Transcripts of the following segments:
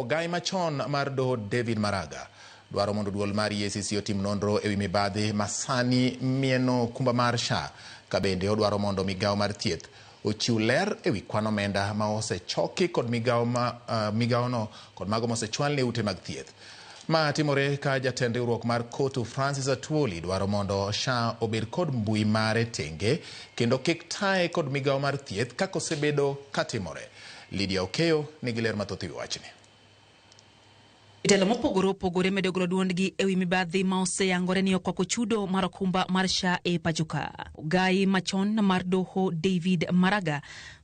Ogai machon mar doho David Maraga dwaro mondo duol mar EACC otim nonro ewi mibadhi ma sani mieno okumba mar SHA ka bende odwaro mondo migawo mar thieth ochiw ler ewi kwan omenda ma osechoki kod migawo ma migawono kod mago mosechwal ne ute mag thieth. Ma timore ka jatend riwruok mar KOTU Francis Atwoli dwaro mondo SHA obed kod mbui mare tenge kendo kik taye kod migawo mar thieth kaka osebedo katimore. Lydia Okeyo nigi ler mathoth ewi wachni. Jotelo mopogore opogore medo golo duondgi ewi mibadhi ma oseyangore ni okwako chudo mar okumba mar SHA e pachoka. Ogai machon mar doho David Maraga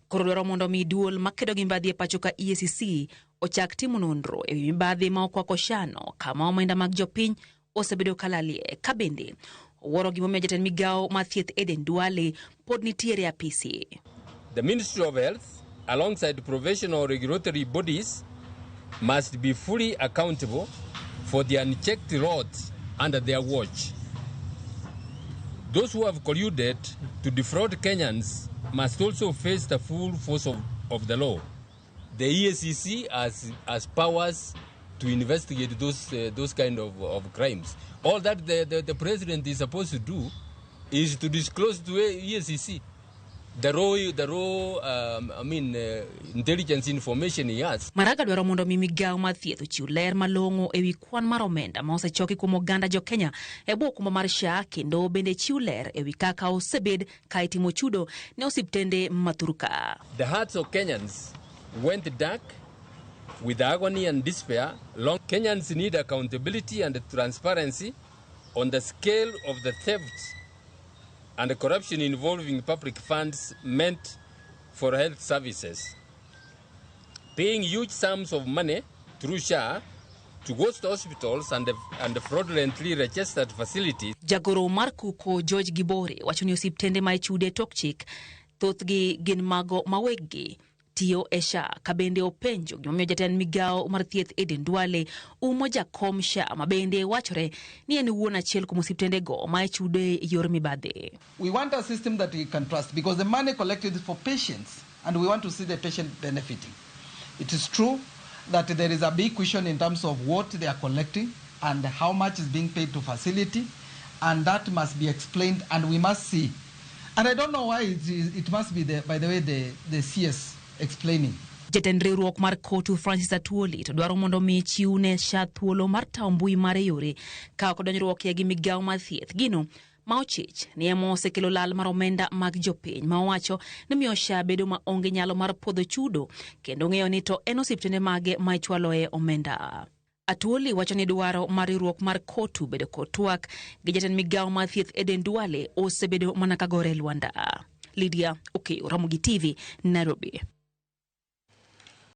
koro dwaro mondo mi duol makedo gi mibadhi e pachoka EACC ochak timo nonro ewi mibadhi ma okwako SHA no kama omenda mag jopiny osebedo kalalie. Ka bende owuoro gimomiyo jatend migawo mar thieth Eden Duale pod nitiere e apisi. The Ministry of Health, alongside professional regulatory bodies, must be fully accountable for the unchecked rot under their watch. Those who have colluded to defraud Kenyans must also face the full force of the law. The EACC has powers to investigate those kind of crimes. All that the president is supposed to do is to disclose to EACC the raw intelligence information he has. Maraga dwaro mondo mi migawo mar thieth ochiw ler malong'o ewi kwan mar omenda ma osechoki kuom oganda jokenya e bwo okumba mar SHA kendo bende chiw ler ewi kaka osebed ka itimo chudo ne osiptende ma thurka. The hearts of Kenyans went dark with agony and despair. Long Kenyans need accountability and transparency on the scale of the theft and the corruption involving public funds meant for health services. Paying huge sums of money through SHA to ghost hospitals and fraudulently registered facilities. Jagoro mar Kuko George Gibore wacho ni osiptende ma ichude tok chik thothgi gin mago ma weggi tiyo e SHA ka bende openjo gimomiyo jatend migawo mar thieth Eden Duale umo jakom SHA ma bende wachore ni en wuon achiel kuom osiptendego ma ichude e yor mibadhi. We want a system that we can trust because the money collected is for patients and we want to see the patient benefiting. It is true that there is a big question in terms of what they are collecting and how much is being paid to facility, and that must be explained and we must see. And I don't know why it must be, by the way, the CS explaining. Jatend riwruok mar KOTU Francis Atwoli to dwaro mondo mi chiw ne SHA thuolo mar tawo mbui mare yore ka ok odonjruokie gi migawo mar thieth gino ma ochich ni ema osekelo lal mar omenda mag jopiny ma owacho ni miyo SHA bedo maonge nyalo mar puodho chudo kendo ng'eyo ni to en osiptende mage ma ichwaloe omenda. Atwoli wacho ni dwaro mar riwruok mar KOTU bedo kod twak gi jatend migawo mar thieth Eden Duale osebedo mana ka gore e lwanda. Lydia Okeyo, Ramogi TV, Nairobi.